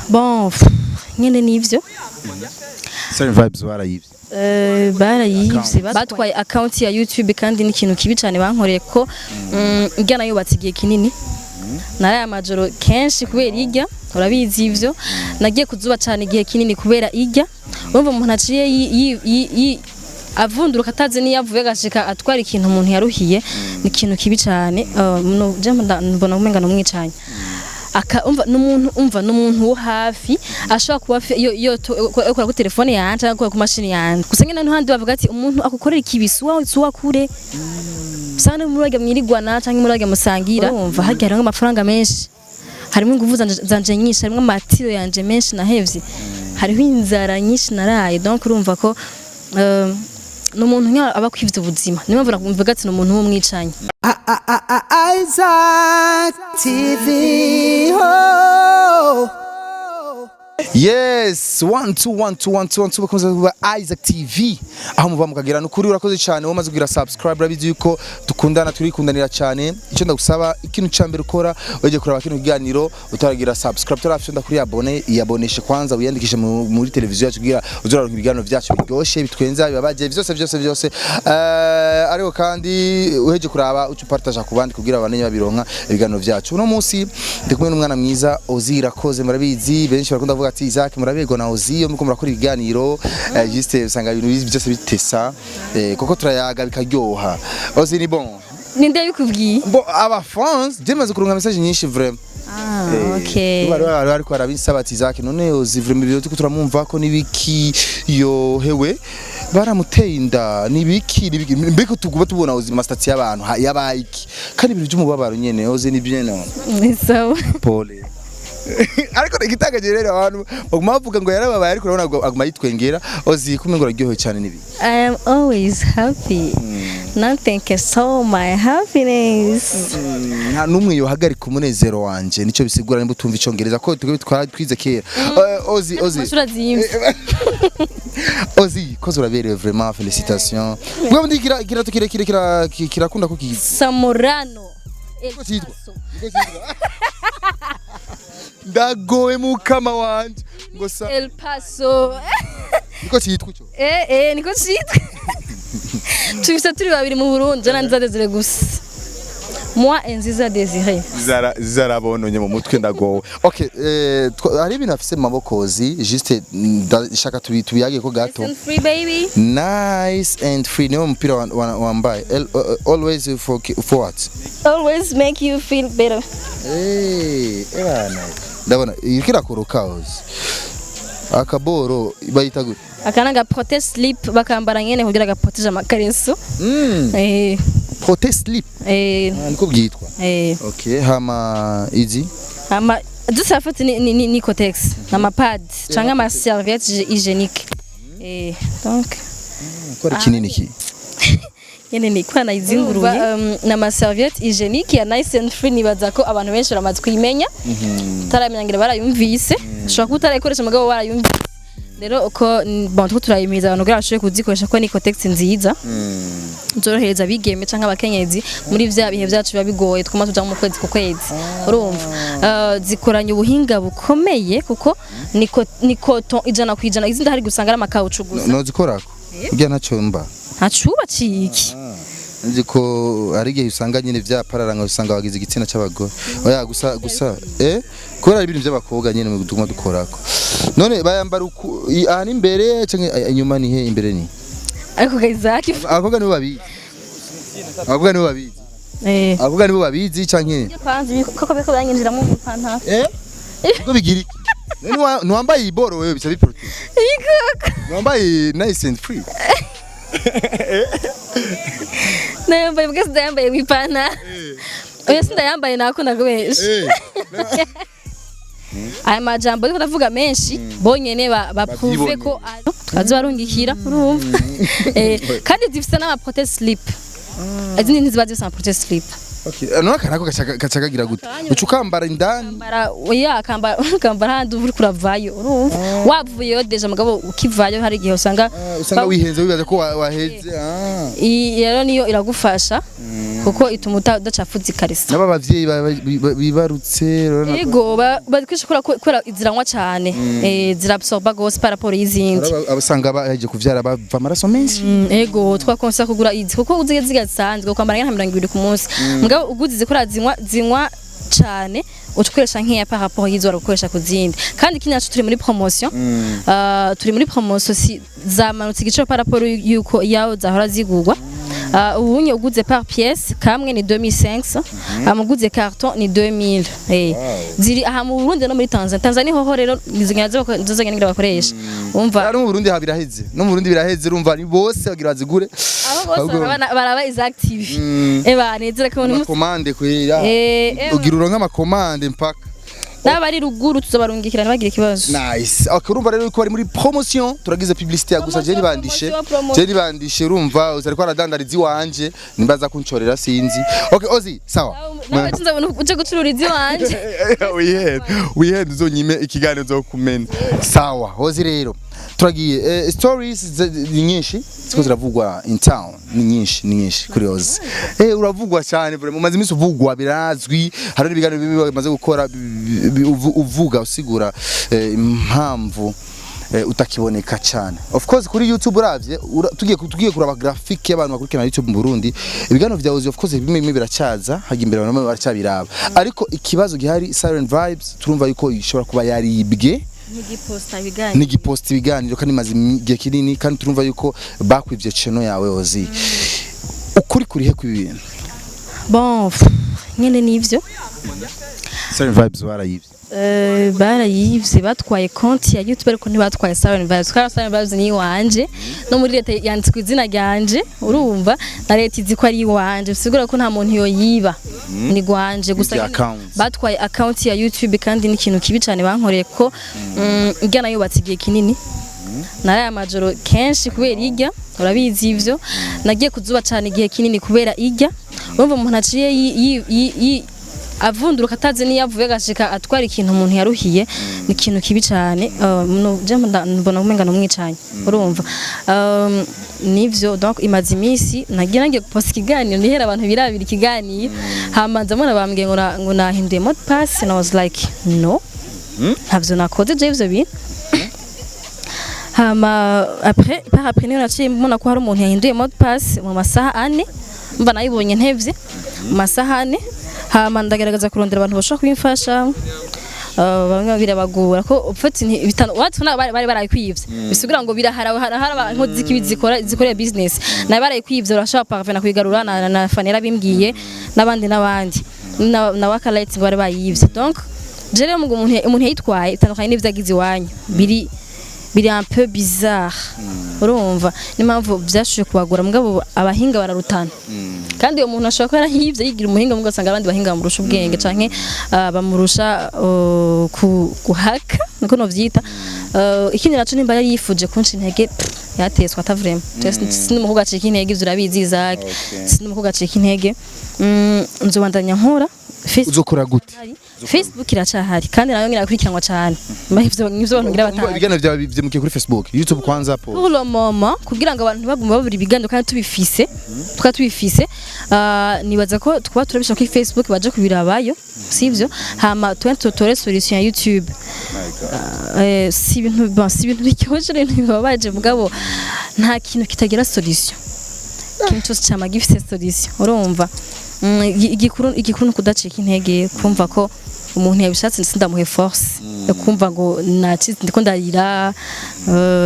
Bon, nyene nivyo. Seven Vibes barayivye? Barayivye, batwaye account ya YouTube, kandi ni ikintu kibi cyane bankoreye ko irya nayubatse igihe kinini, naraye amajoro kenshi kubera irya. Urabizi ivyo, nagiye kuzuba cyane igihe kinini kubera irya. Urumva umuntu aciye avunduruka atazi niyo avuye, agashika atwara ikintu umuntu yaruhiye, ni ikintu kibi cyane. No, je mbona umenga n'umwicanyi. Aka umva numuntu, umva numuntu wo hafi ashobora kuba yo yo kuri telefone yanje cyangwa ku mashini yanje gusa nyene. N'ahandi bavuga ati umuntu akukorera ikibi suwa suwa kure, usanga muri barya mwirigwana cyangwa muri barya musangira. Urumva harya harimo amafaranga menshi, harimo ingufu zanje nyinshi, harimo amatiro yanje menshi nahevye, hariho inzara nyinshi naraye. Donc urumva ko ni umuntu nka aba kwivye ubuzima. Niyo mpamvu navuga ati ni umuntu w'umwicanyi. Isaac TV. Oh. Yes, one two one two one two one two. Bakunze kuba Isaac TV aho muva mukagera. Nukuri urakoze cyane wowe umaze kugira subscribe. Urabizi yuko dukundana, turikundanira cyane. Icyo ndagusaba, ikintu cya mbere ukora uje kuraba kino kiganiro utaragira subscribe, utarafyonda kuri abonner, iyaboneshe kwanza, wiyandikishe muri televiziyo yacu kugira uzuraronka ibiganiro byacu biryoshye, bitwenza, bibabaje, byose byose byose. Ariko kandi uheje kuraba uca upartage ku bandi kugira abamenye babironka ibiganiro byacu. Uno munsi ndi kumwe n'umwana mwiza Ozi Irakoze. Murabizi, benshi barakunda kuvuga ati Isaac murabego na Ozi iyo muriko murakora ibiganiro, juste usanga ibintu byose bitesa, kuko turayaga bikaryoha. Ozi, ni bon? Ninde yabikubwiye? Bon, aba fans je maze kuronka message nyinshi vraiment. Ah, okay. Bari bari ariko arabisaba ati Isaac, none Ozi vraiment ibyo turiko turamwumva ko nibiki? Yohewe baramuteye inda, nibiki nibiki? Mbeko tuguba tubona Ozi ma statut y'abantu yabaye iki? Kandi ibintu by'umubabaro nyene. Ozi, ni bien none? Ni sawa. Pole. Ariko igitangaje rero, abantu baguma bavuga ngo yarababaye, ariko urabona aguma yitwengera. Ozi, kumwe ngo uraryohewe cyane nibi? I am always happy. Nothing can solve my happiness. Nta n'umwe yohagarika umunezero wanje, nicyo bisigura nimba utumva Icongereza ko twebwe twize kera. Ozi, Ozi. Amashuri azimvye. Ozi, koze uraberewe vraiment, félicitations. Bwa ndi kira kirato kirekire kirakunda ko ki Samurano. El Niko cyitwa? Paso. Ndagowe mukama wanje ngo sa El Paso. Niko cyitwa ico? Eh, niko cyitwa. Tubise turi babiri mu Burundi, jana Nziza Desire gusa. Moi et Nziza Desire. Zara zarabononye mu mutwe, ndagowe. Okay, hari ibintu afise mu maboko Ozi, juste ndashaka tubiyage ko gato. And free baby. Nice and free niwo mupira wambaye. Always for what? Always make you feel better. Eh, ebana. Ndabona iriko irakoroka Ozi. Akaboro bayita gute? Aka ni aga protège slip, bakambara nyene kugira gaprotège amakareso. Protège slip. Eh. Ah, niko bwitwa? Eh. Okay, hama izi? Ama dusa afite ni Kotex, ama pad canke ama serviette hygiénique. Donc Ko ari kinini ki? Nyene ni kwa nayizinguruye, na ma serviette hygiénique ya Nice and Free. Nibaza ko abantu benshi baramaze kuyimenya, utaramenya ngira barayumvise, ushobora kuba utarayikoresha mugabo barayumvise. Rero uko bon, tuko turayimiza abantu kugira bashobore kuzikoresha, ko ni Kotex nziza zorohereza abigeme canke abakenyezi muri vya bihe vyacu biba bigoye, twuma tuja mu kwezi ku kwezi. Urumva, zikoranye ubuhinga bukomeye kuko ni coton 100%. Izindi hari gusanga ari amakawucu gusa. Nozikorako? Burya ntacyo mba. Ntacubaciye iki? Nzi ko hari igihe usanga nyine vyapararanga, usanga wagize igitsina c'abagore. Oya, gusa gusa kubera ari ibintu by'abakobwa nyine mu tuguma dukorako. None bayambara uku aha ni imbere canke inyuma? Ni he imbere ni? Ariko Isaac. Abakobwa nibo babizi, abakobwa nibo babizi. Abakobwa nibo babizi canke? Kwanza koko biko byanyinjiramo mu pantaro. Ubwo bigira iki? None ntiwambaye iyi boro wewe, bica biprotège? Ikoko. Ntiwambaye Nice and Free? Nayambaye bwa sindayambaye mu ipantaro. Oya, sindayambaye, nakunda kubesha. Aya majambo ariko ndavuga menshi bonyene baprouve Bavyiboneye. ko tukazibarungikira. Urumva, kandi zifise n'ama protège slip, izindi ntiziba zifise ama protège slip. Okay, none aka nako gaca kagira gute? Uca ukambara indani? Kambara, oya, kambara, kambara handi uriko uravayo. Urumva wavuyeyo déjà, mugabo ukivayo hari igihe usanga Usanga wihenze, wibaza ko waheze. Iyi rero niyo iragufasha. Kuko ituma udacafuza ikariso. N'aba bavyeyi bibarutse urabona ko- Yego, bakwisha kubera ziranywa cyane, zirabsorba gose par rapport y'izindi. Abasanga bahejeje kuvyara bava amaraso menshi. Ego, twakonsa kugura izi kuko uziga ziga zisanzwe kwambara nka 20 ku munsi, mugabo uguze zikora zinywa zinywa cane, ukoresha nkeya par rapport y'izo wari gukoresha ku zindi. Kandi ikindi naco, turi muri promotion, turi muri promotion, si zamanutse igiciro par rapport yuko yaho zahora zigurwa. Ubunye uguze par pièce kamwe ni 2500, amuguze carton ni 2000. Ziri aha mu Burundi no muri Tanzania. Tanzania hoho rero nizo ngira bakoresha, umva. No mu Burundi ha biraheze, no mu Burundi biraheze, urumva ni bose bagira bazigure. Abo bose baraba Isaac TV. Eba nezera ko umuntu Amakomande kwera. Ugira uronka amakomande mpaka. N'abari ruguru tuzobarungikira, ntibagire ikibazo. Nice. Okay, urumva rero ko bari muri promotion, turagize publicité ya gusa je Promotion, nibandishe. promotion, promotion. Je nibandishe, urumva uzariko aradandariza iwanje, nimbaza kuncorera sinzi. Okay, Ozi, sawa. Nawe nzabona uje gucururiza iwanje. Wihende, wihende, uzonyime ikiganiro nzokumena. Sawa, Ozi, rero turagiye stories ni nyinshi ziko ziravugwa in town, ni nyinshi, ni nyinshi kuri Ozi. Uravugwa cyane vraiment, umaze iminsi uvugwa birazwi, hari n'ibiganiro bibi bamaze gukora uvuga usigura impamvu utakiboneka cyane. Of course kuri YouTube uravye tugiye kuraba graphic y'abantu bakurikirana YouTube mu Burundi, ibiganiro vya Ozi of course bimwe bimwe biracyaza hajya imbere, abantu bamwe baracyabiraba, ariko ikibazo gihari, Siren Vibes turumva yuko ishobora kuba yaribwe. Ntigiposta ibiganiro. N'igiposta ibiganiro kandi imaze igihe kinini, kandi turumva yuko bakwivye channel yawe. Ozi, ukuri kurihe kw'ibi bintu? Bon, nyene nivyo. Siren Vibes barayivye? Barayivye, batwaye konti ya YouTube ariko ntibatwaye Siren Vibes. Kandi Siren Vibes ni iwanje, no muri leta yanditswe izina ryanje, urumva na leta izi ko ari iwanje, bisigura ko nta muntu yoyiba, ni gwanje gusa. Ibya Nyene accounts. Batwaye account ya YouTube, kandi ni ikintu kibi cyane bankoreye ko irya nayubatse igihe kinini, naraye amajoro kenshi kubera irya, urabizi ivyo nagiye kuzuba cyane igihe kinini kubera irya. Urumva umuntu aciye avunduruka atazi niyo avuye agashika atwara ikintu umuntu yaruhiye, ni ikintu kibi cyane. Je mbona umenga n'umwicanyi, urumva. Nivyo, donc imaze iminsi nagiye guposta ikiganiro nihera abantu birabira ikiganiro, hamanza mbona bambwiye ngo ngo nahinduye mot de passe, and I was like, no, ntavyo nakoze je ivyo bintu. Hama après, par après niyo naciye mbona ko hari umuntu yahinduye mot de passe mu masaha 4, mba nayibonye ntevye mu masaha 4. Hama ndagerageza kurondera abantu bashobora kubimfasha. Bamwe birabagora ko ufite bitanu watu na bari barayikwivye, bisigura ngo birahara harahara abantu zikibi zikora zikorera business nawe barayikwivye, urashobora parvenir kuyigarura na Fanera bimbwiye n'abandi n'abandi na Wakalite ngo bari bayivye. Donc je rero ngo umuntu yayitwaye bitandukanye n'ivyo agize iwanyu, biri un peu bizarre, urumva n'impamvu byashoboye kubagora, mugabo abahinga bararutana. Kandi uwo muntu ashobora kuba yarahivye yigira umuhinga, mugabo usanga abandi bahinga bamurusha ubwenge canke bamurusha guhaka, niko novyita. Ikindi naco, nimba yari yifuje kunca intege, pff, yateswa ata vraiment. Sindi umukobwa acika intege, ivyo urabizi Isaac. Sindi umukobwa acika intege. Nzobandanya nkora Facebook. Uzokora gute? Facebook iracahari kandi nayo ngirakurikiranwa cane. Mba ivyo nivyo abantu ngira batazi. Ibiganiro byawe byimukiye kuri Facebook, YouTube kwanza po? Pour le moment, kugira ngo abantu ntibaguma babura ibiganiro kandi tubifise, tukaba tubifise, nibaza ko twaba turabisha kuri Facebook baje kubirabayo, sivyo? Hama twe tutore solution ya YouTube. Si ibintu, bon, si ibintu biryoshye rero, bibabaje, mugabo nta kintu kitagira solution, ikintu cyose cyama gifise solution, urumva. Igikuru ni ukudacika intege, kumva ko umuntu yabishatse sindamuhe force yo kumva ngo nacitse, ndiko ndarira,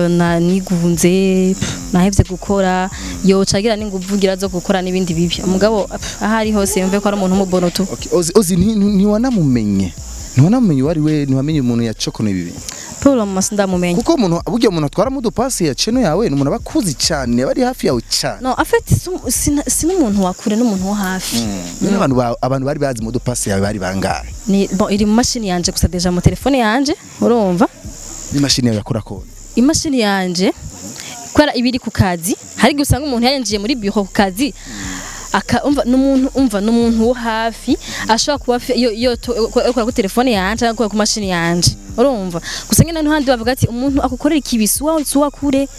na nigunze, pff, nahevye gukora, yocagira n'inguvu ngira zo gukora n'ibindi bibi. Umugabo pff, aho ari hose yumve ko ari umuntu w'umubono tu. Okay, Ozi, ntiwanamumenye uwo ari we, ntiwamenye umuntu yacokonoye ibi bintu? Pour le moment sindamumenye. Kuko umuntu burya umuntu atwara mot de passe ya channel yawe ni umuntu aba akuzi cyane, aba ari hafi yawe cyane. No, en fait si n'umuntu wa kure, n'umuntu wo hafi. None abantu bari bazi mot de passe yawe bari bangahe? Ni bon, iri mu mashini yanje gusa, déjà mu telefone yanje, urumva. N'imashini yawe yakora konti? Imashini yanje kubera ibiri ku kazi, hari igihe usanga umuntu yarinjiye muri bureau ku kazi aka umva n'umuntu, umva n'umuntu wo hafi ashobora kuba yo akora ku telefone yanje cyangwa akora ku mashini yanje, urumva. Gusa nyine n'ahandi bavuga ati umuntu akukorera ikibisi wawe si uwakure,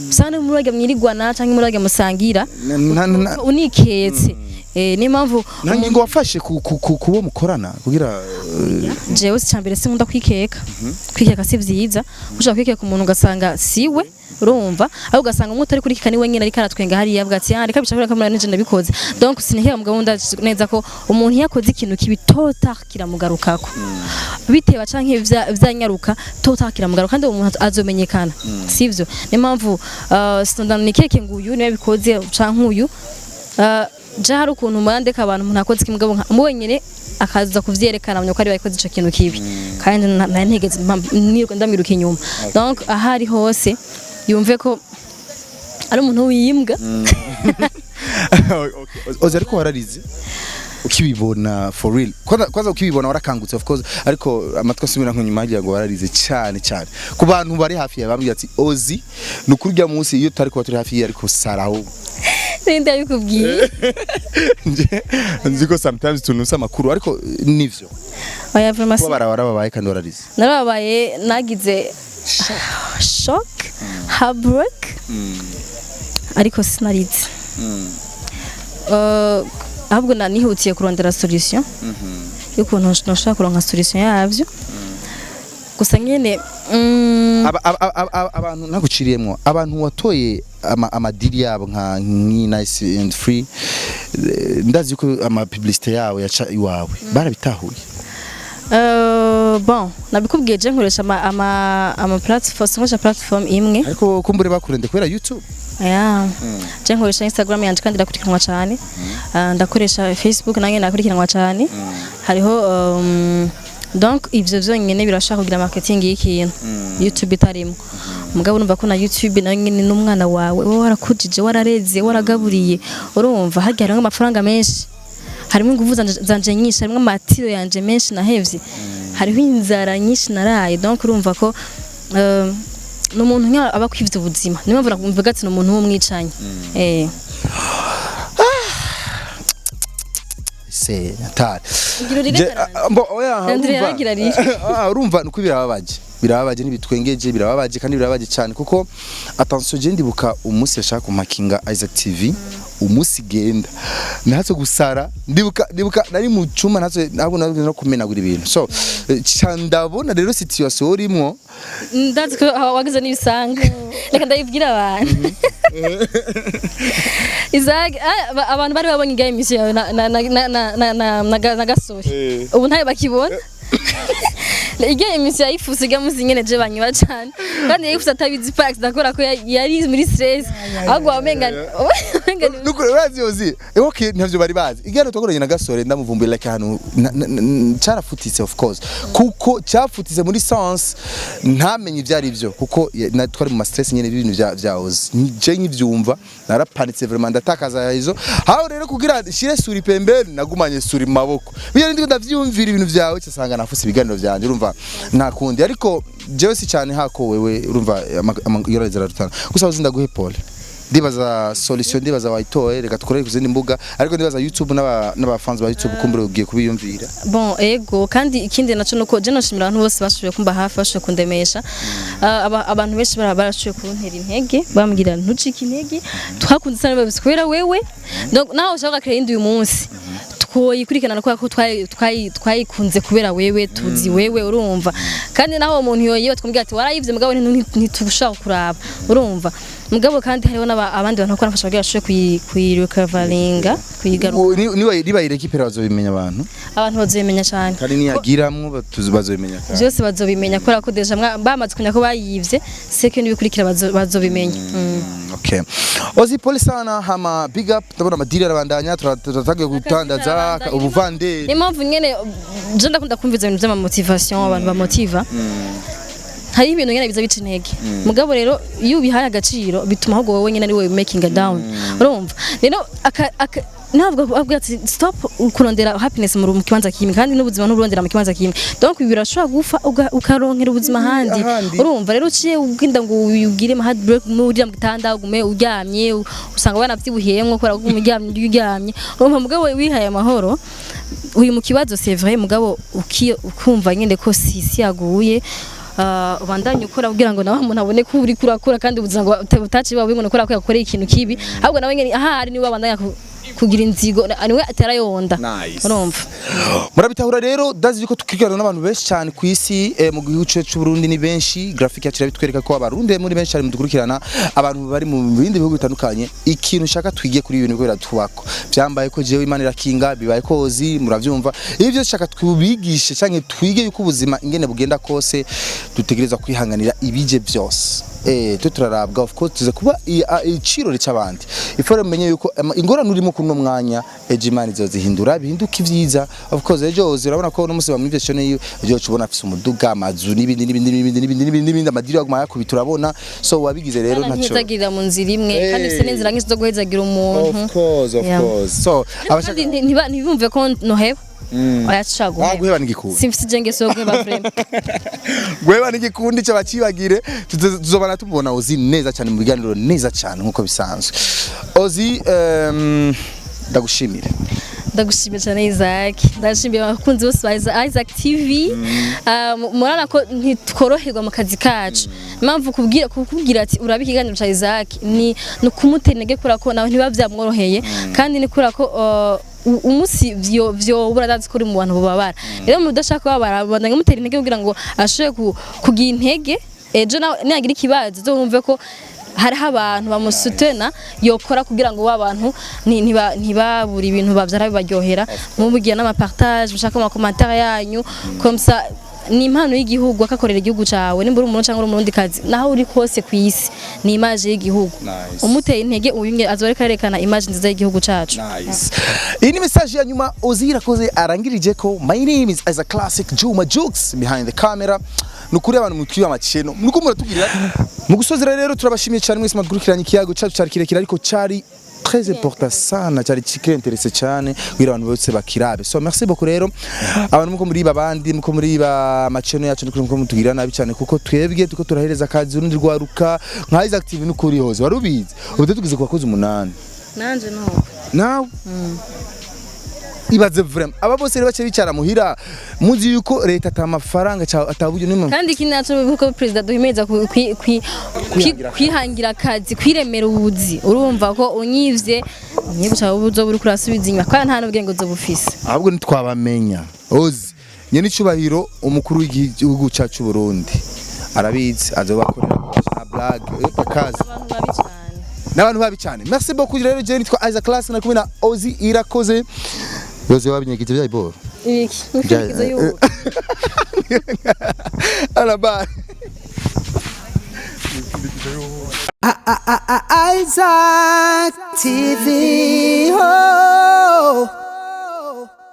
usanga muri barya mwirigwana cyangwa muri barya musangira uniketse. Niyo mpamvu. Nta ngingo wafashe ku bo mukorana kugira Jewe si cambere, sinkunda kwikeka. Kwikeka si vyiza. Ushobora kwikeka umuntu ugasanga siwe, urumva, aho ugasanga umwe utari kurikika ni wenyine, ariko aratwenga hariya avuga ati: "Ah, reka bishobora kamera nije ndabikoze." Donc sinikeka, mugabo ndazi neza ko umuntu iyo akoze ikintu kibi, tota kiramugarukako, biteba canke vyanyaruka, tota kiramugaruka, kandi uwo muntu azomenyekana, sivyo? Niyo mpamvu nikeke ngo uyu niwe bikoze canke uyu. Je hari ukuntu murandeka abantu, umuntu akoze kimugabo wenyine akaza kuvyerekana ko ari bayikoze ico kintu kibi, kandi ntigeze niruka ndamiruka inyuma. Donc aho ari hose yumve ko ari umuntu wiyimbwa. Ozi, ariko wararize ukibibona? For real, kwanza ukibibona warakangutse, of course, ariko amatwi asubira nk'inyuma hagira ngo wararize cyane cyane. Ku bantu bari hafi yawe bambwira ati: "Ozi ni ukuri urya munsi iyo tutari kuba turi hafi ye, ariko saraho." Ninde yabikubwiye? Nje nzi ko sometimes tunusa amakuru, ariko nivyo? Oya, vraiment. Kuba warababaye kandi wararize? Narababaye, nagize shock, heartbreak, ariko sinarize. Ahubwo nihutiye kurondera solution y'ukuntu noshobora kuronka solution yavyo gusa nyene. Abantu ntaguciriyemwo, abantu watoye amadiri yabo nka Nice and Free, ndazi yuko ama publicité yabo yaca iwawe, barabitahuye? Bon, nabikubwiye, je nkoresha ama platform, nkoresha platform imwe. Ariko kumbure bakurende kubera YouTube. Yeah. Je nkoresha Instagram yanje kandi ndakurikiranwa cyane. Ndakoresha Facebook nange ndakurikiranwa cyane. Hariho donc ivyo vyonyene birashaka kugira marketing y'ikintu YouTube itarimo. Mugabo urumva ko na YouTube nayo nyene n'umwana wawe, wowe warakujije, warareze, waragaburiye, urumva harya harimo amafaranga menshi, harimo ingufu zanje nyinshi, harimo amatiro yanje menshi nahevye, hariho inzara nyinshi naraye. Donc urumva ko ni umuntu nka aba kwivye ubuzima. Niyo mpamvu mvuga ati ni umuntu w'umwicanyi. Se atari Ngira urire karande. Mbo oya. Andrea yaragira arire. Urumva nuko birababaje, birababaje, ntibitwengeje, birababaje kandi birababaje cyane, kuko attention, je ndibuka umunsi yashaka kumakinga Isaac TV, umunsi genda natse gusara, ndibuka nari mu cuma natse ntabwo nari no kumenagura ibintu. So ca ndabona rero situation urimwo. Ndazi ko wagize n'ibisanga, reka ndabibwira abantu. Isaac, abantu bari babonye ingahe émission yawe na Gasore, ubu ntayo bakibona. Irya émission yayifuse irya musi nyene je banywa cane, kandi yayifuse atabizi pax ndakora ko yari muri stress, ahubwo wamenga Nuko urazi yozi, okay, ntavyo bari bazi. Igano twakoranye na Gasore, ndamuvumbuye like ahantu carafutitse, of course, kuko cyafutitse muri sens ntamenye ivyo ari byo, kuko twari mu ma stress nyene ibintu vya Ozi. Je nkivyumva narapanitse vraiment, ndatakaza izo aho rero kugira shire suri pembeni, nagumanye suri mu maboko biyo ndiko ndavyumvira ibintu vyawe, cyasanga nafuse ibiganiro vyanje. Urumva nta kundi, ariko jewe si cyane hako wewe, urumva yoreza rutana gusa. Uzi, ndaguhe pole. Ndibaza solution, ndibaza wayitoye. Reka tukore ku zindi mbuga, ariko ndibaza YouTube n'abafans ba YouTube kumbure ugiye kubiyumvira. Bon, ego, kandi ikindi naco nuko je noshimira abantu bose bashoboye kumba hafi, bashoboye kundemesha. Abantu benshi barashoboye kuntera intege, bambwira: "Ntucike intege, twakunze sana babise kubera wewe." Donc naho ushaka créer indi uyu munsi, twoyikurikirana kubera ko twayikunze kubera wewe, tuzi wewe, urumva. Kandi naho umuntu yoyiba twumvira ati warayivye, mugabo ntitushaka kuraba, urumva. Mugabo kandi hariho abandi bantu bakora mfasha kugira bashobore kuyirecoveringa, kuyigaruka. Niba nibayirekipera bazobimenya abantu. Abantu bazobimenya cyane. Kandi niyagiramwo bazobimenya kandi. Byose bazobimenya kubera ko déjà bamaze kumenya ko bayivye, seke n'ibikurikira bazobimenya. Okay. Ozi, pole sana, hama big up. Ndabona amadiri arabandanya, turatangiye gutandaza Arabandanya. Ubuvanderi. Niyo mpamvu nyene je ndakunda kumviza ibintu vy'ama motivation, abantu bamotiva. Hari ibintu nyene biza bica intege, mugabo rero iyo ubihaye agaciro bituma ahubwo wowe nyene ari wowe making a down, urumva. Rero ntabwo avuga ati stop kurondera happiness mu kibanza kimwe, kandi n'ubuzima ntuburondera mu kibanza kimwe. Donc ibi birashobora gufa ukaronkera ubuzima ahandi. Ahandi. Urumva rero uciye ugenda ngo ugire heartbreak muri mu gitanda, ugume uryamye, usanga wanavyibuhiyemwo kubera ko uryamye uryamye, urumva. Mugabo wihaye amahoro uyu mu kibazo, c'est vrai, mugabo ukumva nyine ko sisi yaguye, ubandanye ukora kugira ngo nawe umuntu abone ko uri kurakura, kandi ubuzima ngo butaci bawe ngo ukora ko yakoreye ikintu kibi, ahubwo nawe nyene ahari niwe abandanya Kugira inzigo niwe atarayonda. Nice. Urumva. Murabitahura rero, dazi yuko tukirikirana n'abantu benshi cyane ku isi, mu gihugu cyacu cy'u Burundi ni benshi. Graphic yacu irabitwereka ko abarundi muri benshi cyane mudukurikirana, abantu bari mu bindi bihugu bitandukanye. Ikintu ushaka twigiye kuri ibi bintu biratubako, byambaye ko jewe Imana irakinga, bibaye kozi muravyumva. Ibyo shaka tubigishe canke twige yuko ubuzima ingene bugenda kose dutegerezwa kwihanganira ibije byose. Twe turarabwa, of course tuze kuba icirori c'abandi. Ifore mumenye yuko ingorane urimo kuno mwanya, ejo Imana izozihindura bihinduka ivyiza. Of course ejo urabona ko no musi bamwivye shone yiwe, ejo ubona afise umuduga, amazu n'ibindi n'ibindi n'ibindi n'ibindi n'ibindi n'ibindi, amadiri aguma yakubita, urabona. So wabigize rero Imana ntaco ntihezagirira mu nzira imwe kandi ifise n'inzira nyinshi zo guhezagira umuntu. Of course, of course. So abashaka Kandi ntibumve ko noheba, oya, nshaka Ah, guheba. Guheba n'igikundi. Simfise je ngeso yo guheba vraiment. Guheba n'igikundi cy'abakibagire. Tuzobana tumubona Ozi neza cyane mu biganiro neza cyane nkuko bisanzwe. Ozi, ndagushimire. Ndagushimiye cyane Isaac, ndashimiye abakunzi bose ba Isaac TV. Ah, murabona ko ntitworoherwa mu kazi kacu. Impamvu kukubwira ati urabe ikiganiro ca Isaac ni ukumutera intege, kubera ko nawe ntibiba byamworoheye, kandi ni kubera ko umunsi vyo burazi ko uri mu bantu bubabara. Rero mu udashaka kubabara, bandanya mutera intege kugira ngo ashobore kugira intege ejo nawe niyagira ikibazo uzumve ko hariho abantu bamusutena yokora kugira ngo ba bantu ntibabure ibintu bavyara bibaryohera. Mumugira n'ama partage, mushaka ama commentaire yanyu, comme ça ni impano y'igihugu, akakorera igihugu cawe. Nimba uri umuntu cyangwa uri umurundi kazi, naho uri kose ku isi ni image y'igihugu. Nice. Umuteye intege uyu azoreka yerekana image nziza y'igihugu cacu. Nice. Iyi ni message ya nyuma Ozi Irakoze arangirije ko. My name is as a classic Juma Jukes behind the camera. Nukuri abantu mutwiba amaceno nuko muratubwira. Mu gusozera rero, turabashimiye cyane mwese mwadukurikiranye. Ikiyago cyacu cyari kirekire ariko cyari très important sana, cyari kikiri intéressé cyane kugira abantu bose bakirabe. So merci beaucoup rero abantu muko muri babandi muko muri ba amaceno yacu, nuko muko mutugirira nabi cyane, kuko twebwe tuko turahereza akazi urundi rwaruka nka Isaac TV. Nukuri hose wari ubizi, ubu tugeze ku bakozi 8. Nanje no. Nawe ibaze vraiment, aba bose rero bace bicara muhira, muzi yuko leta ata mafaranga ataburyo nimwe. Kandi ikindi naco kuko perezida duhimiriza Kwihangira akazi. Kwihangira akazi, kwiremera ubuzi. Urumva ko unyivye unyivye cawe uzoba uriko urasubiza inyuma kandi nta n'ubwenge uzoba ufise. Ahubwo ntitwabamenya. Ozi nyene icubahiro umukuru w'igihugu cyacu Burundi arabizi, azobakorera na blague akazi. Abantu babi cane. N'abantu babi cyane. Merci beaucoup rero, je nitwa Isaac Class na kumwe na Ozi Irakoze. Yoze wabinyegeje bya iboro. Ibiki imipfundikizo y'ubu. Araba. Isaac TV. Oh.